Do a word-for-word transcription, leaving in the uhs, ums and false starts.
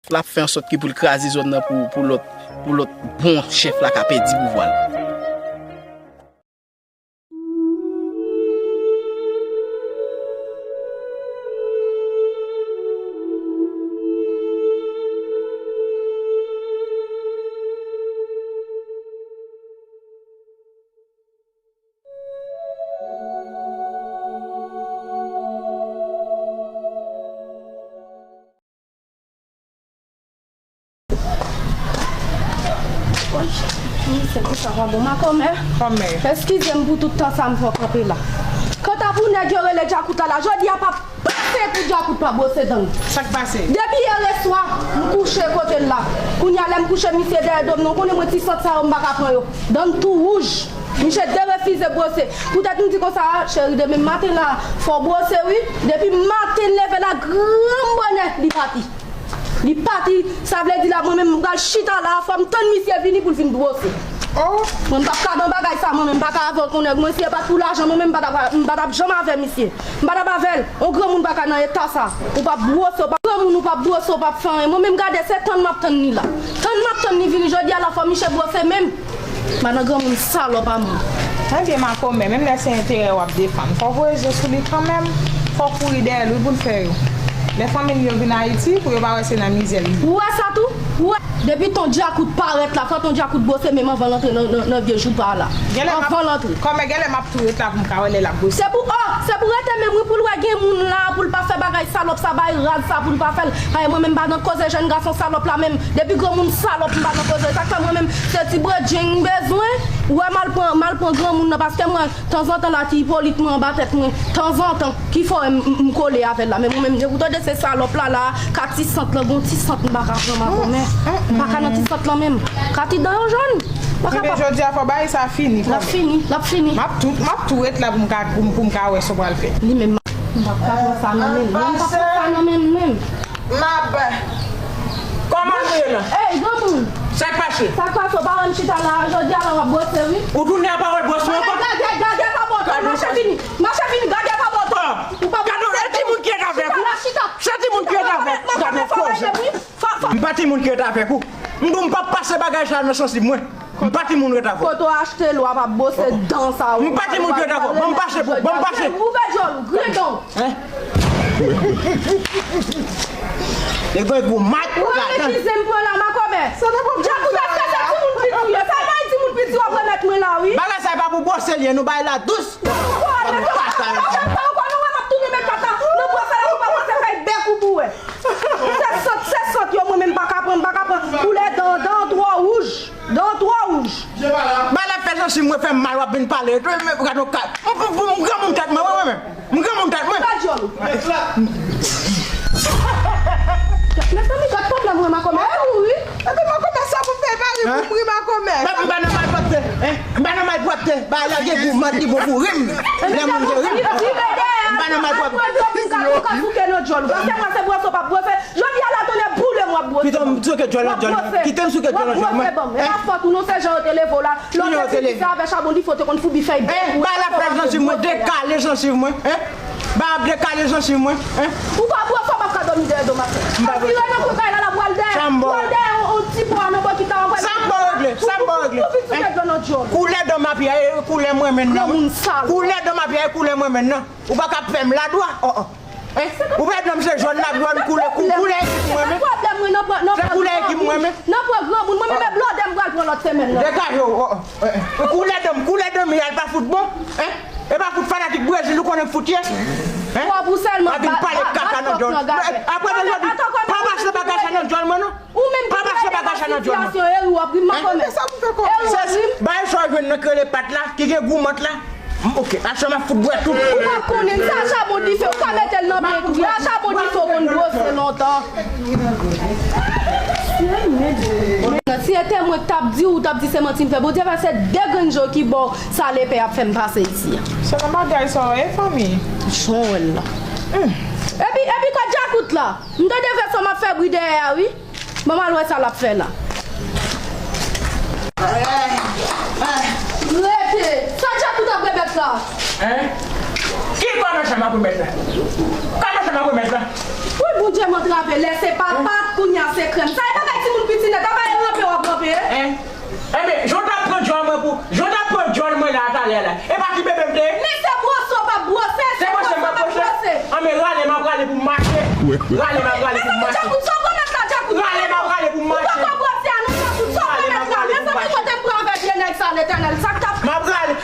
L ap fè ansòt ke pou l kraze zòn nan pou, pou lòt, pou lòt bon chèf la ka pèdi pouvwa l. Woy, se pou sa pa bon. Makomè. Kòmè. Eskize m pou tout tan sa m fè w kanpe la. Kanta pou nèg yo rele Djakout la, la, jodi a p ap pase pou Djakout pa bwose dan l. Sa k pase? Depi yè swa, m kouche kote l la. Kounye a lè m kouche, misye dèyè do m nan. Ou konnen mwen ti sant sa yo, m pa ka pran yo. Dan l tou wouj. Misye derefize bwose. Poutèt m di konsa, cheri, demen maten la, fò w bwose, wi. Depi maten l leve la, gran bonè, li pati. Li pati, sa vle di la, mwen menm, m pral chita la, fò m tann misye vini pou l vin bwose. Oh! Mwen, m p ap ka nan bagay sa, mwen menm, m pa ka avè yon nèg, mwen, si e pa t pou lajan, mwen menm, m pa t ap, m pa t ap janm avè misye. M pa t ap avè l. Yon granmoun pa ka nan eta sa. Ou p ap bwose, ou p ap granmoun, ou p ap bwose, ou p ap fè anyen. Mwen menm, gade, se tann m ap tann li la. Tann m ap tann li vini jodi a la, fò misye bwose menm. M pa nan granmoun salòp a mwen. Ebyen, makomè, menm lè se enterè w ap defann, fò w voye je sou li kanmenm. Fò w kouri dèyè l, wi, pou l fè yo. Lè fanmi l yo vin Ayiti, pou yo pa wè se nan mizè l ye. Ou wè sa tou? Ou wè? Depi ton Djakout parèt la, fò ton Djakout bwose menm anvan l antre nan, nan, nan vye joupa a la. Anvan l antre. Kòmè, genlè m ap tou ret la pou m ka wè lè l ap bwose. Se pou, oh, se pou rete menm wi, pou l wè gen moun la, pou l pa fè bagay salòp sa, bagay raz sa, pou l pa fè l. Ay, mwen menm m pa nan koze jèn gason salòp la menm. Depi granmoun salòp, m pa nan koze. Sa k fè mwen menm, se ti bredjen m bezwen. Ou wè m al pran, m al pran granmoun nan, paske mwen, tanzantan la, ti Ipolit mwen anba tèt mwen. Tanzantan, ki fè m, m, m kole avè l la. Men mwen menm, depi w tande se salòp la, la, ka ti sant lan, gon ti sant m pa ka pran makomè. M pa ka nan ti sant lan menm. Ka ti dan yo jòn. M pa kapab. Ebyen, jodi a, fò bagay sa fini kanmenm. L ap fini, l ap fini. M ap tou, m ap tou ret la pou m ka, pou m, pou m ka wè sa w pral fè. Li menm, m p ap ka pran sa nan men l. Mwen, m p ap pran sa nan men l menm. M ap. Kòman nou ye la? Ey, granmoun! Sa k pase? Sa k pase? Ou pa wè m chita la, jodi a la w ap bwose, wi. Ou tounen a pawòl bwose ankò? Gade, gade, gade pa bò, mache vini, mache vini, gade pa bò. Ou pa gade, e timoun ki ret avèk ou? Chita la, chita. Se timoun ki ret avèk ou? Gade koze. M pa timoun ki ret avèk ou. M di w m p ap pase bagay sa nan sansi mwen. M pa timoun ret avè w. Kote w achte lwa pa bwose dan sa yo. M pa timoun ki ret avè w. Ban m pase pou, ban m pase. Ouvè djòl ou, griyen dan w. Hein? Li gen gwo mat ladan. Ou refize m pran la, makomè. Djak ou ta fè se timoun piti w ye. Sa nan timoun piti w ap remèt mwen la, wi. Bagay sa e pa pou bwose l ye, nou bay la dous. Ou pa remèt mwen. Sa ankò, nou wè m ap tounen men kaka. Nou bwose la, ou pa pase kay bèk ou pou wè. Se sant, se sant yo, mwen menm m pa ka pran, m pa ka pran. Koulè dan, dan twò wouj. Dan w twò wouj. Bagay la fè sansi mwen fè m mal, w ap vin pale. Tou, men, gade yon ka. M, m, m, m granmoun tèt mwen, mwen, mwen menm. M granmoun tèt mwen. Gad djòl ou. Mezanmi, gad pwoblèm mwen, makomè. E ou ri. Epi makomè, sa pou m fè, pa ri pou m ri, makomè. Epi m pa nan malpwòpte, hein? M pa nan malpwòpte. Bagay la gen gou, mat li bon pou rim. Lè moun gen rim. M pa nan malpwòpte. Ou ka, ou ka souke nan djòl ou. Paske mwen se bwose w p ap bwose. Jodi a la, tonnè boule m w ap bwose. Kite m souke djòl nan djòl mwen. Kite m souke djòl nan djòl mwen. Bwose, bon, e pa fòt ou non, se jan yo te leve w la. Lè w te piti sa avè chabon dife, te konn foubi fèy bèk ou. Bagay la fè sansi mwen, dekale sansi mwen. Bagay ap dekale sansi mwen. Ou pa bwose, w p ap ka dòmi dèyè do maten. Anvire nan kout bagay la, la, pral dèyè. Pral dèyè yon, yon ti pwa nan bò kit la, w ap wè. Sa m bon regle, sa m bon regle. Ou vin souke djòl nan djòl. Koulè dan m ap ye, koulè mwen menm nan. Granmoun sal. Koulè dan m ap ye, koulè mwen menm nan. Ou pa ka fè m ladwa. Oh, oh. Hein? Ou pa di m se jòn la, jòn koulè, kou-, koulè ekip mwen men. Se koulè ekip mwen men. Nan pran granmoun, mwen menm e blòdè m pral pran lòt semèn nan. Degaje w, oh, oh, eh, eh. Koulè dan m, koulè dan m, y al pa fout bon, hein? E pa fout fanatik Brezil, ou konnen fout ye? Hein? Wap ou sèlman pa vin pale kaka nan djòl. Apre de jodi, pa pase bagay sa nan djòl mwen non. Ou menm ki pa pase bagay sa nan djòl mwen. Sitiyasyon, e ou ap ri, makomè. Hein? E ou ap ri. Bagay sa w jwenn nan krele pat la, ki gen gou mant la. M, ok, acha m ap fout bwè tout. Ou pa konnen sa, chabon dife, ou ka mete l nan pye tou. A chabon dife, ou konn bwose lontan. Si e te mwen k t ap di w, ou t ap di se manti m fè. Bondye fè se de grenn je ki bò sa lepè ap fè m pase isi a. Se nan bagay sa w ye, fanmi. Jan w wè l la. Epi, epi kot Djakout la? M tande vèsò m ap fè bri dèyè a, wi. Ban m al wè sa l ap fè la. Rete! Sa Djakout ap remèt la? Hein? Ki kòmèsan m ap remèt la? Kòmèsan m ap remèt la? Wi, Bondye m antrave, lè se papa, Kounye a se krèm. Sa e bagay timoun piti nèt, apa e ranpe w ap ranpe? Hein? Enben, jan w t ap pran djòl mwen pou, jan w t ap pran djòl mwen la talè la. E pa ti bebe m te ye? Men se bwose w p ap bwose, se bwose m p ap bwose. Anben, rale m ap rale pou m mache. Rale m ap rale pou m mache. Djakout, sa w pran mèt la, Djakout? Rale m ap rale pou m mache. Ou poko bwose a non, Djakout, sa w pran mèt la? Mezanmi, kote m pran avèk vye nèg sa, Letènèl, sa k t ap... M ap rale.